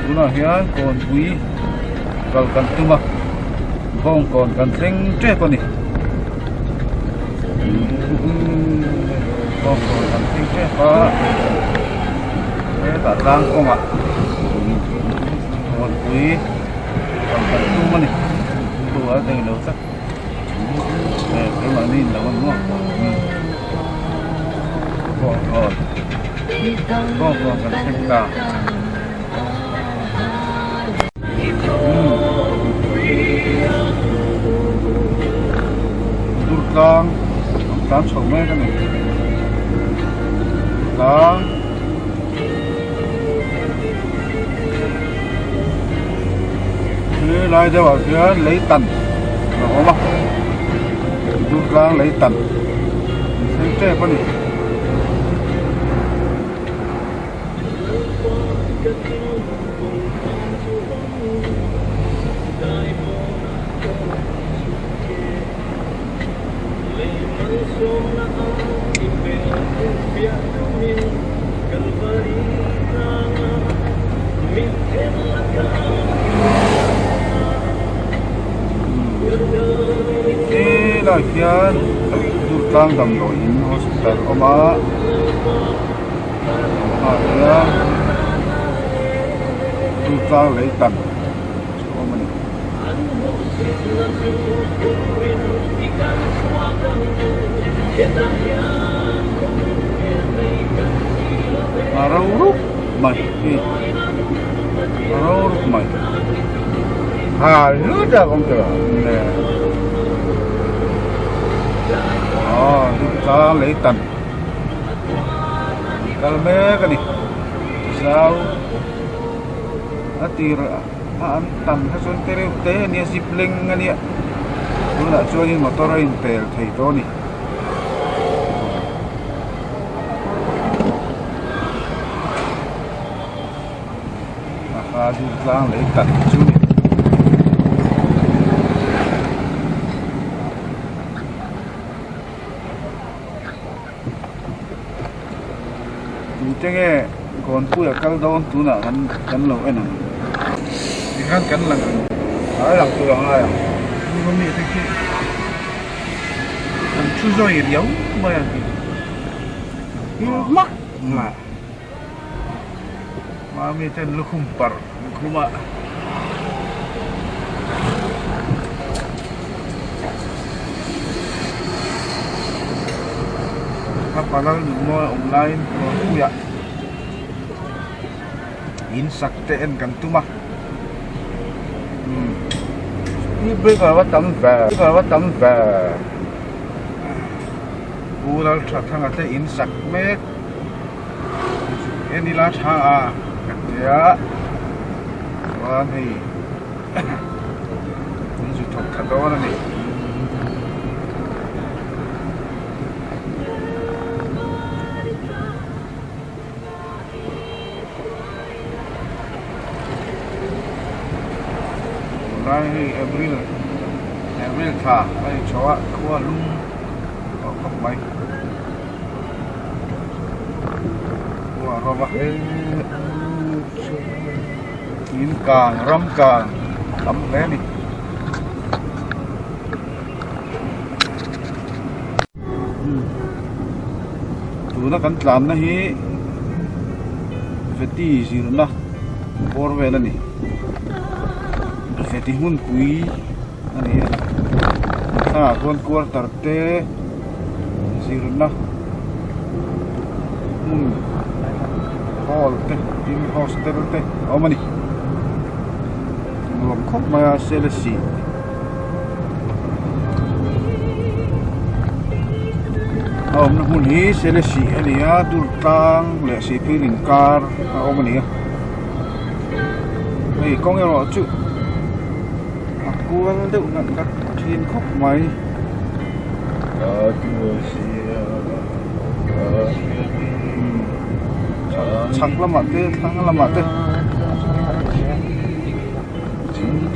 Tunah hian kawnpui kal kan tum a bawngkawn kan thleng tep a ni bawngkawn kan thleng tep a hetah tlang kawngah kawnpui kal kan tum a ni chu a englo tak keimahni in lo a ni maw bawngkawn bawngkawn kan thleng ta. Dur tlang an tlan chho mek a ni tlang he lai deuh ah hian lei tan a awm a dur tlang lei tan an thleng tep a ni. Helai hian Durtlang damdawiin hospital a awm a. Ah hian Durtlang lei tan chu a awm a ni. A ro rup mai hi a ro rup mai ha lut a awm tawh le aw Durtlang lei tan. Kal mek a ni zau a tir a an tam kha chuan te reuh te a nia zip leng a nia tunah chuanin motor a inpel thei tawh a ni. A dur tlang lei tak chu ni. Tute nge Kawnpuia kal dawn tunah kan kan lo en ang tikhan kan lang ang a lang tur a ngai ang heng mi te khi an thu zawi riau mai a ni hmak mai mami ten lukhum parh an khum a. A palal nun mawi a awm laiin Kawnpuiah in sak te en kan tum a umm speed breaker a tam ve a tam ve Pu Lalthathanga te in sak mek. En ila tha a kan tia chuan hei an zu thawk tha dawn a ni. Tunlai hei April April thla a ni chho a khua lum tawh khawp mai. In kang ram kang tam hle a ni. Tuna kan tlanna hi veti zirna bawr vel a ni. Veti hmunpui a ni a thlangah khuan quarter te zirna hmun hall te tin hostel te a awm a ni nuam khawp mai a selesih a awmna hmun hi selesih a ni a durtlang leh sihphir inkar a awm a ni a hei kawng erawh chu a kual deuh nghat nghat thin khawp mai. Chhak lamah te thlang lamah te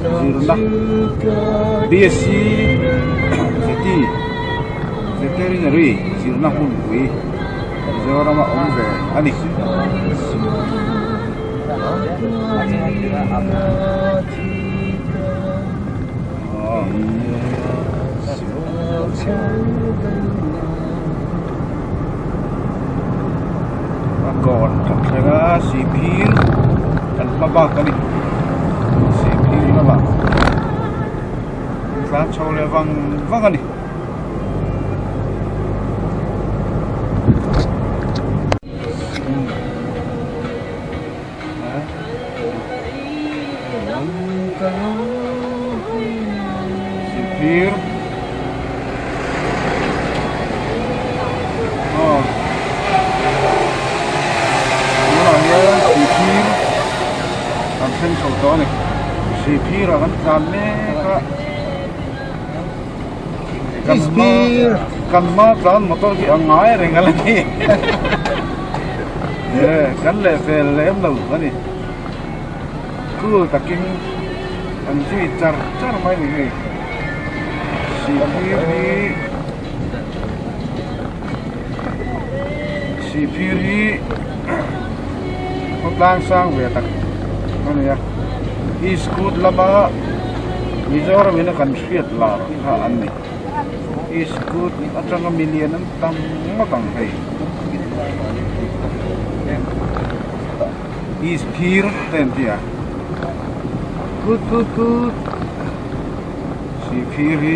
zirna BSc Vety Veterinary zirna hmunpui Mizoram a awm ve a ni. A kawn kan thleng a sihphir kan hma bak a ni sihphir lamah tlan chho leh vang vang a ni. Sihphir aw tunah hian sihphir kan thleng chho tawh a ni sihphir ah kan tlan mek a kan hma kan hma tlan motor hi a ngai reng a la ni e kan leh fel lem lo a ni cool takin an zui char char mai ni hei sihphir hi sihphir hi khawtlang sang ve tak a ni a iskut lama Mizoram in a kan hriat lar kha an ni iskut atanga milian an tam ngawt ang hei isphir te an ti a kut kut kut sihphir hi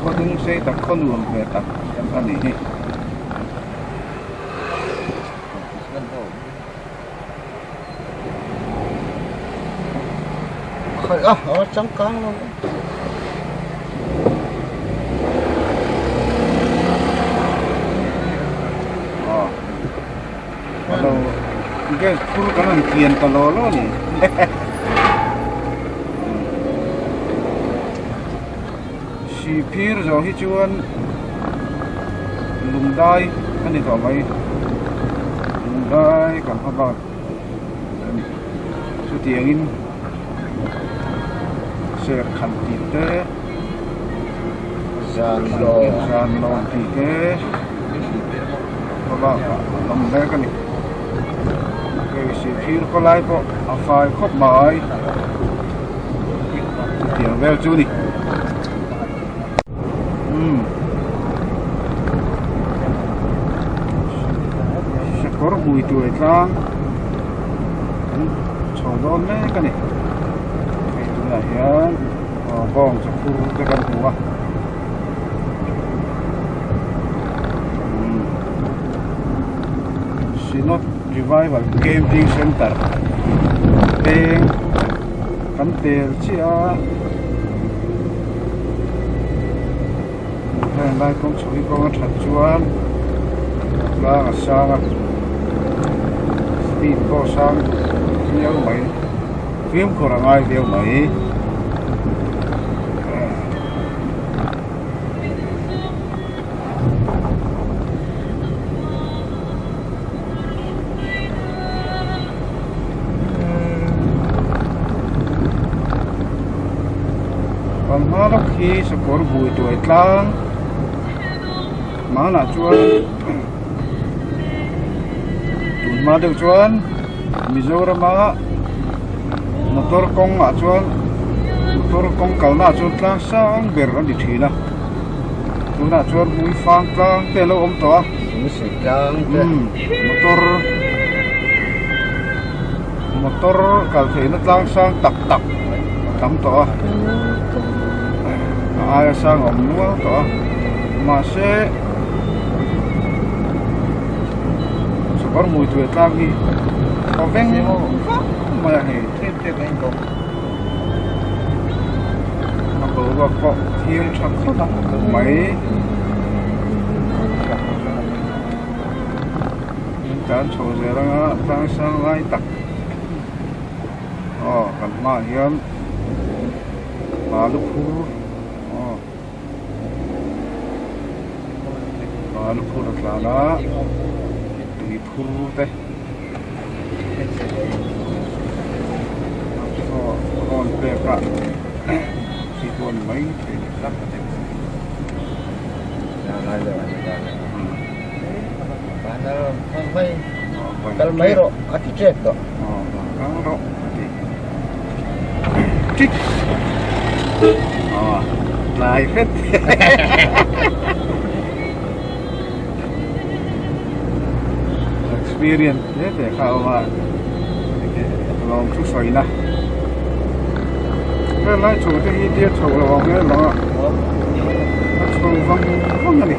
khaw dung sei tak khaw nuam ve tak a ni hi. Khalh a a changkang lo Alo gas phur kan han kian ta lo lo ni Sihphir zawh hi chuan lungdai a ni tawh mai lungdai kan hma bak a ni chutiangin serkhan tih te zanlawn tih te hma bakah an awm mek a ni hei sihphir khawlai pawh a fai khawp mai. Chutiang vel chu ni. Umm. Sakawr hmui tuai tlang an chho dawn mek a ni. Hei tunah hian aw bawng chaphur te kan hmu a. Umm. Synod Revival Camping Center peng kan tel chiah a heng lai kawng chho hi kawng a that chuan tlang a sang a speed pawh a sang viau mai fimkhur a ngai viau mai. Kan hma lawk hi sakawr bui tuai tlang hmanah chuan tun hma deuh chuan Mizorama motor kawngah chuan motor kawng kalnaah chuan tlang sang ber a ni thin a tunah chuan hmuifang tlang te a lo awm tawh a. Motor motor kal theihna tlang sang tak tak a tam tawh a a aia sang a awm nual tawh a mahse sakawr hmui tuai tlang hi a veng vak mai a hei a boruak pawh thiang tha khawp mai. Tlan chho zel anga tlang sang lai tak aw kan hmaah hian balu phur aw balu phur a tlan a tui phur te aw rawn pek a khi pawh a ni mai thei. Kal mai rawh a ti ṭek tawh. Kal rawh a ti ṭik. Tlai hret. Experience te te kha a awm a, lawm thu sawina. Helai chho te hi tia chho lo ang em ang a, a chho vang vang a ni.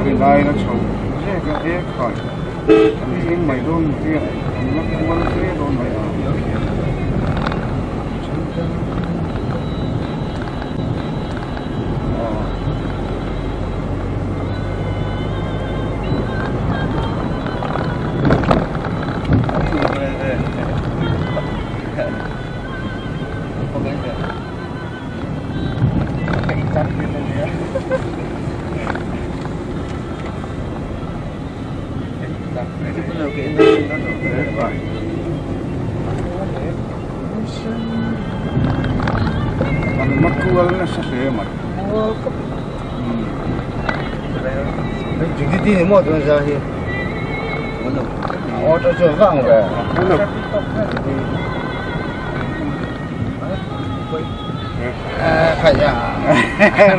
Rinai a chho zek a e khai an thleng mai dawn ti a an la kual hle dawn mai a. An la kual nasa hle mai.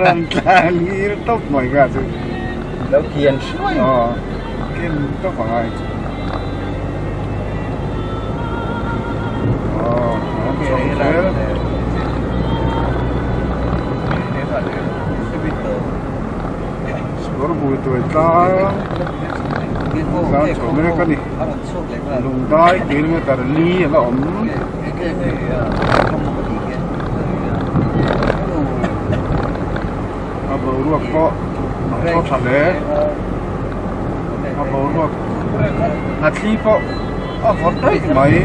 Ran tlan ngir tawp mai kha chu. Lo kian hruai. Aw ken tawp a ngai chu. Aw an chho zel. Kawr bui tuai tlang tlang chho mek a ni. Lungdai kilometer li a la awm. A boruak pawh a thaw tha hle a boruak a thli pawh a vawt daih mai.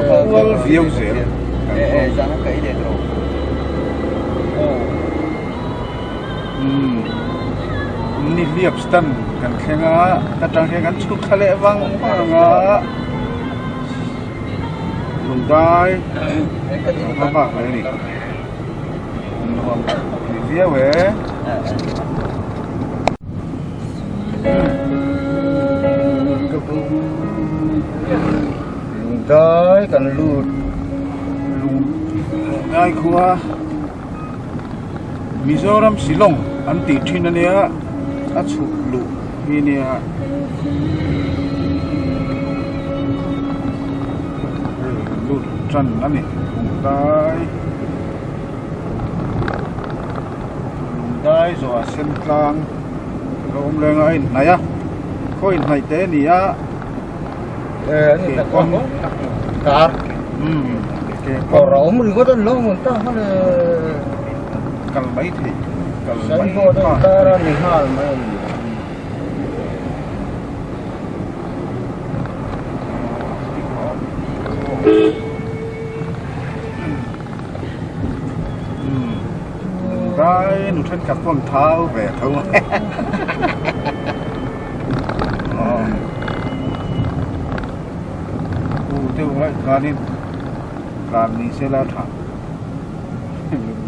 Kual viau zel nihliap stand kan thleng a ta tang hian kan chhuk thla leh vang vang a. Lungdai a bak mai a ni nuam ni viau e. Lungdai kan lut Lungdai khua Mizoram Shillong an tih thin a nia a chhuk luh hi nia. Hei kan lut tan a ni Lungdai Lungdai zawhah sen tlang a awm reng a a inhnaih a khaw inhnaih te a ni a kawng car kawr a awm ringawt a ni lo maw ta kha le kal mai thei kal mai car a ni nghal mai a ni. Rai nu thenkhat pawh an thau ve tho u deuh ngaih khanin tlan ni se la tha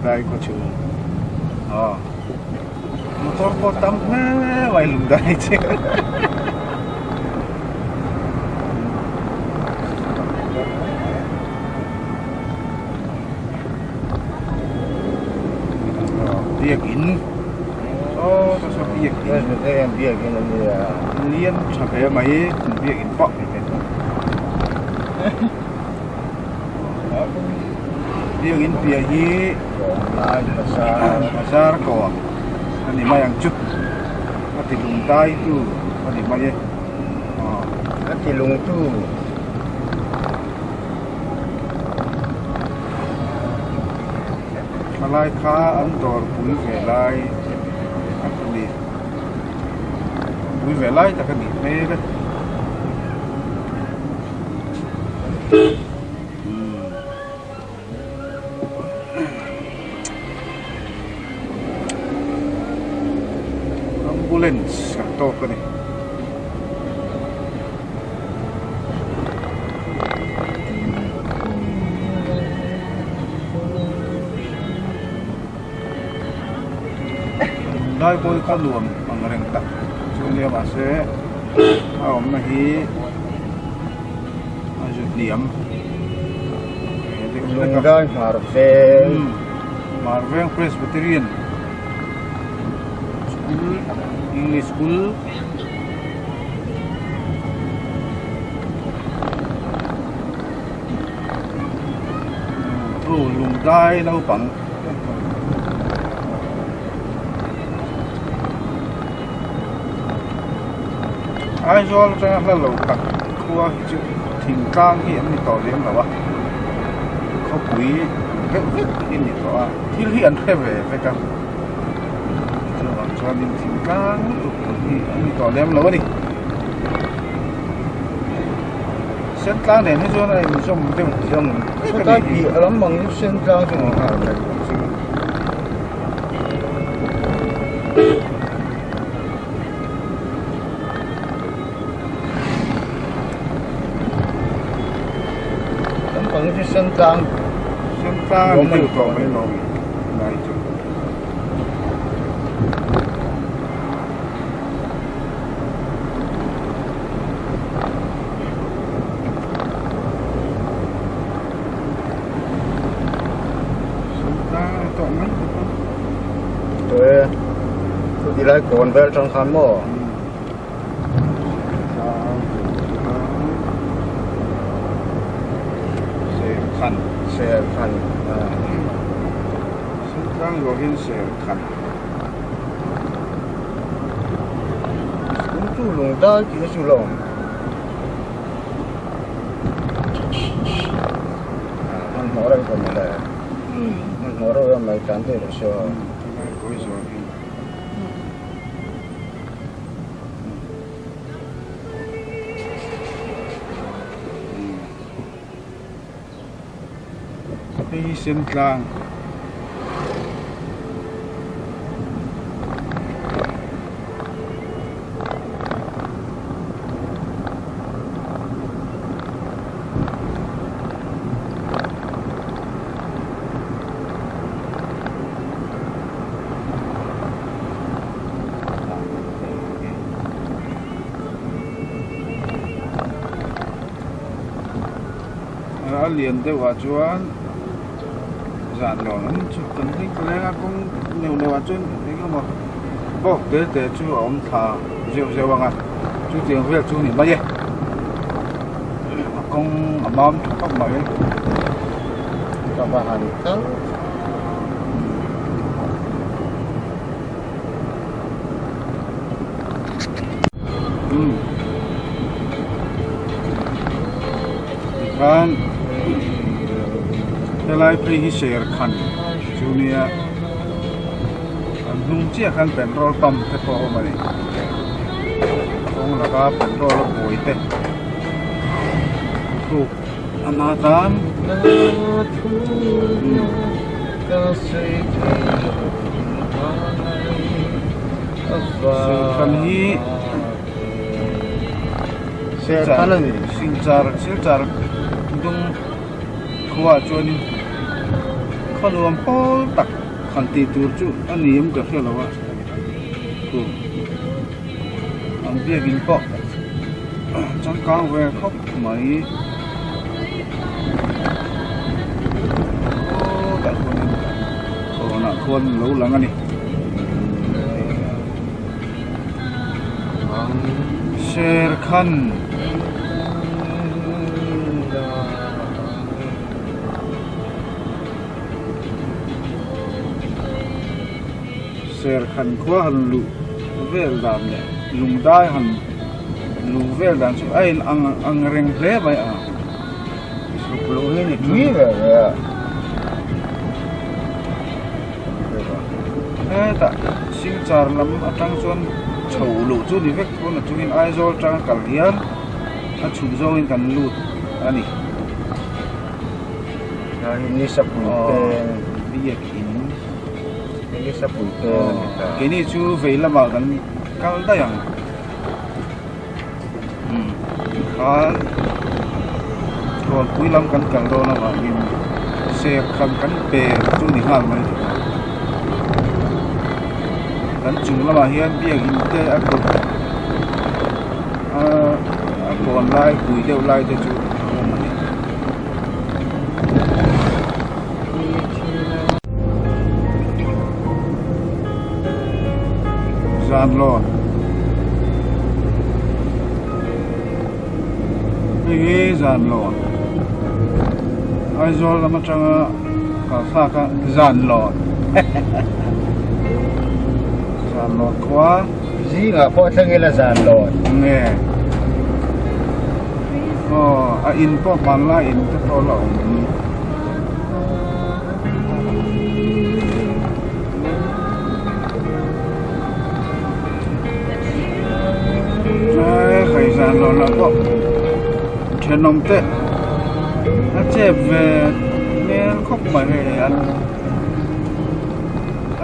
rai khaw chhung aw. Motor pawh tam hle mai lungdai che. Biakin aw saw saw biakin biakin a nia lian tha hle mai biakin pawh Biakin piah hi bazar kawn a ni mai ang chu a ti lung dai tu a ni mai e a ti lung tu thalai kha an dawr pui ve lai a ni pui ve lai tak a nih hmel e. Lungdai pawh hi khaw nuam ang reng tak chu a nia mahse a awmna hi a zu hniam Lungdai hmar veng hmar veng Presbyterian school English school. Aw Lungdai naupang. Aizawl atanga hla lo tak khua hi chu thingtlang hi an ni tawh lem lo a khawpui deuh vek hi a ni tawh a thil hi an hre ve vek a chuvang chuanin thingtlang lutuk hi an ni tawh lem lo a ni. Sentlang nen hi chuan a inzawm deuh zawm sawtlai piah a lam ang chu sentlang chu ni nghal mai chu. Lampang chu sentlang Sentlang a ni deuh tawh mai lo lai chu. Ti lai kawn vel tang khan maw Serkhan Serkhan Sentlang zawh hian Serkhan. Tun chu lung dai tih a chu lo hmanhmawh reuh ka mawle hmanhmawh reuh em mai tlan daih rawh se aw. Hei hi Sentlang A lian deuh ah chuan zan lawn an chhuk kan ding ta leng a kawng neuh neuh ah chuan eng emaw bawk te te chu a awm thla zeuh zeuh ang a chutiang vel chu a ni mai e a kawng a mam tha khawp mai. Ka va han kal. Tikhan helai phei hi Serkhan chu nia an hnung chiah khan petrol pump te pawh a awm a ni kawng laka petrol a buai te thluk a na tan. Serkhan hi Serkhan a ni. Silchar Silchar dung khuaah chuanin khaw nuam pawl tak han tih tur chu a ni em ka hre lo a khu an biakin pawh changkang ve khawp mai. Aw tah khuanin kawnah khuan lo lang a ni. Serkhan. Serkhan khua han luh vel dan leh lungdai han luh vel dan chu a in ang ang reng hle mai a. Chhuk luh hi ni tui ve ve a. Hetah Silchar lam atang chuan chho luh chu ni vek tho na chungin Aizawl atanga kal hian a chhuk zawngin kan lut a ni. Biakin keini chu vei lamah kan kal daih ang tikhan Kawnpui lam kan kal dawn avangin Serkhan kan pel chu ni nghal mai tikhan. Kan chung lamah hian biakin te a kawt a kawn lai pui deuh lai te chu a awm a ni. Zanlawn hei hi Zanlawn Aizawl lam atanga kal thlak a Zanlawn Zanlawn khua zingah pawh thleng ila Zanlawn nge aw a in pawh hmanlai in te pawh la awm. Hei zan lo lah pawh thenawm te a chep ve hmel khawp mai hei an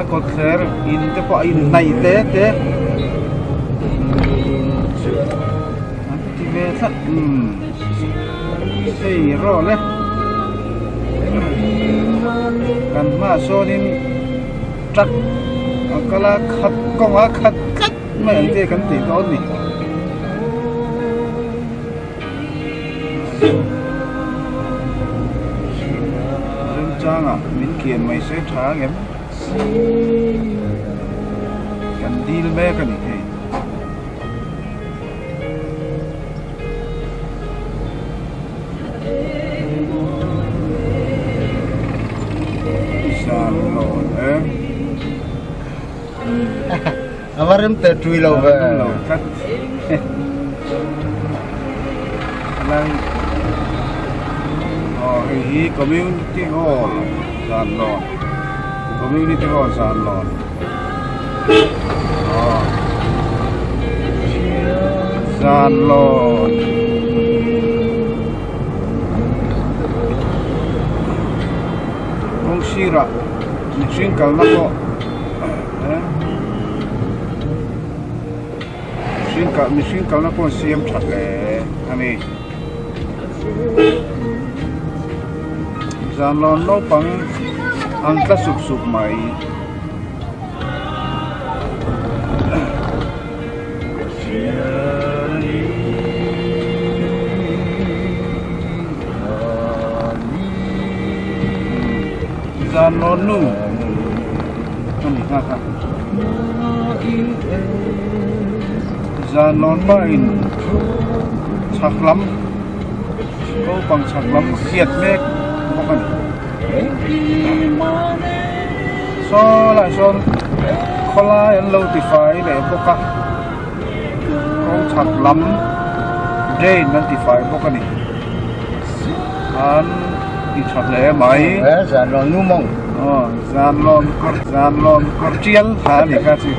a kawt thler in te pawh a inhnaih te te an ti ve tlat umm hei rawh le kan hmaah sawnin. Truck a kal a khat kawng a khat tlat mai ang te kan tih dawn ni. Remchangah min kian mai se tha angem? Kan dil mek a ni hei. A va rem teh tui lo ve. Lo tlat. Lai. Oh, hei hi community hall Zanlawn. Community hall Zanlawn. Oh. Zanlawn. Kawng sirah mihring kalna pawh mihring kal mihring kalna pawh an siam tha hle a ni. Zanlawn naupang an tla sup sup mai. Zan lawn nu a ni nghak a zan lawn pahin chhak lam naupang chhak lam hriat mek bawk a ni. Saw lai sawn khawlai an lo tifai leh bawk a kawng chhak lam drain an tifai bawk a ni an ti tha hle mai he zan lawn nu mawng aw zan lawn kawr zan lawn kawr tial kha a ni kha chu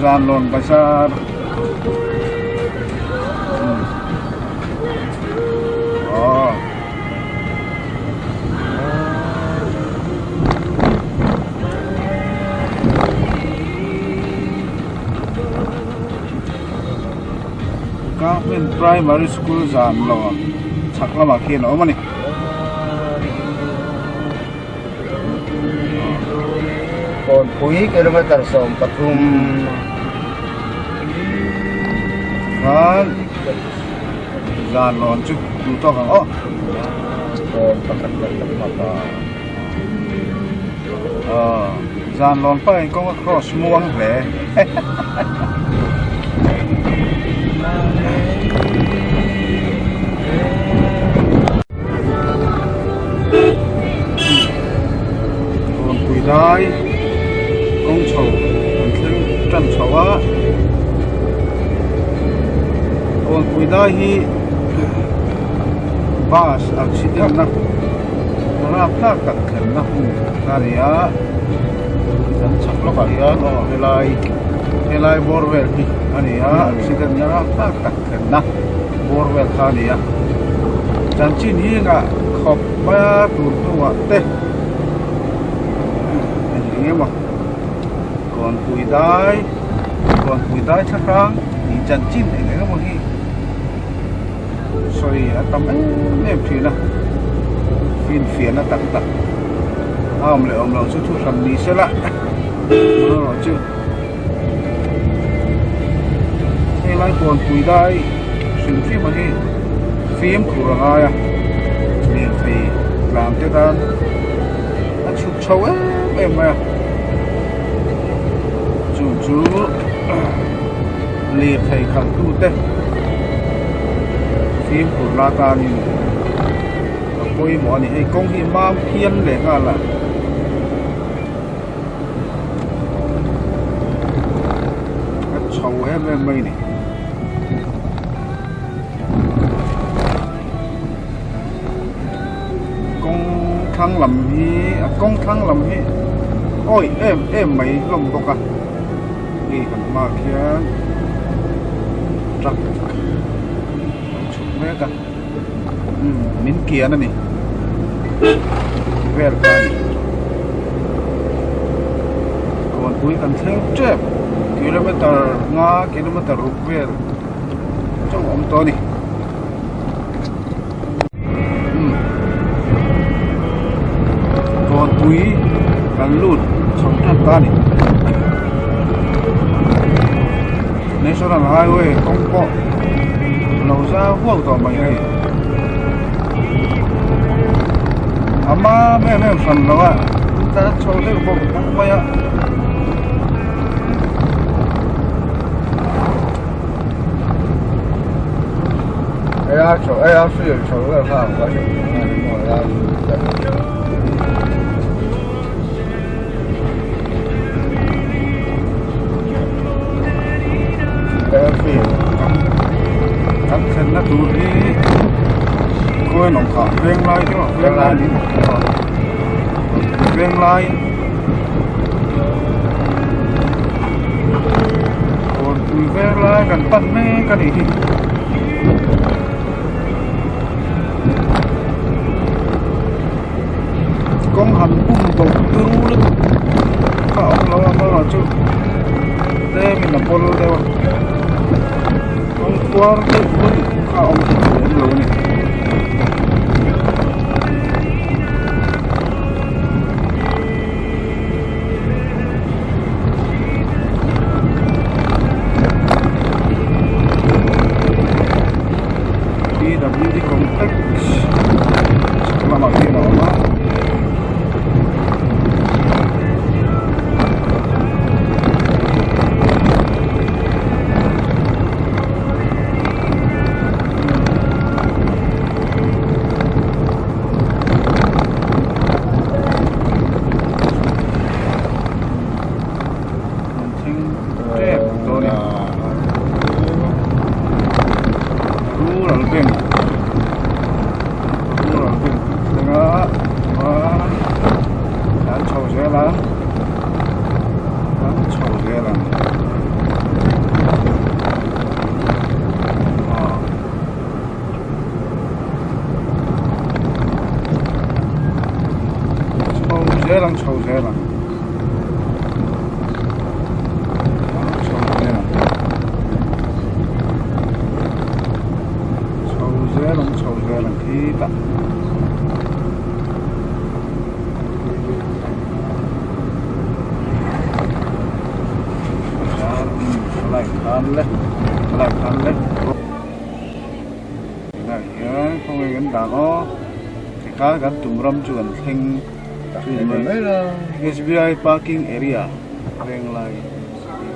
zan lawn bazar Aw. Government Primary School zan lo chhak lamah khian a awm a ni. Kawnpui kilometer 13. Khan zan lawn chu duh tawk ang aw. Kawn pakhat leh ka hma pa. Aw zan lawn pahin kawng a cross muang hle. Kawnpui dai kawng chho an thleng tan chho a Kawnpui dai hi bus accident na rapthlak tak thlenna hmun a ni a kan chhak lawkah hian aw helai helai bawr vel hi a ni a accident na rapthlak tak thlenna bawr vel kha a ni a chanchin hi engah khawp mai a tur hnuah te eng emaw kawnpui dai kawnpui dai thla hrang tih chanchin eng eng emaw hi sawi a tam em em thin a. Finfiahna tak tak a awm leh awm loh chu thu hran ni se la amaherawh chu helai kawnpui lai hrim hrim ang hi fimkhur a ngai a lirthei tlan te tan a chhuk chho em em mai a chu chu lirthei khalh tu te fimkhur la tanin a pawimawh a ni hei kawng hi mam phian leh nghal a. A chho em em mai a ni. Kawng thlang lam hi a kawng thlang lam hi awih em em mai hlawm bawk a hei kan hmaah khian truck a lo chhuk mek a umm min kian a ni vel kha a ni kawnpui kan thleng tep kilometer nga kilometer ruk vel chauh a awm tawh a ni. Kawnpui kan lut chho tan ta a ni National Highway kawng pawh lo zau huau tawh mai hei a mam em em hran lo a tlan chho deuh bawk bawk mai a. Kan thlenna tur hi khawian awm khah veng lai te veng lai ni veng lai Kawnpui veng lai kan pan mek a nih hi. Kawng han bum bawk turu lutuk kha a awm lo a amaherawh chu tlemin a pawl deuh a kawng khuar deuh lutuk kha a awm thei lem lo a ni. PWD complex chhak lamah hian a awm a. Thing tep tawh a ni rural bank rural bank thleng a chuan an chho zel a an chho zel a aw. Chho zel ang chho zel ang chho zel ang chho zel ang chho zel ang khitah like khan le like khan le. Tunah hian khawnge kan dah aw tikhan kan tum ram chu kan thleng SBI parking area Venglai.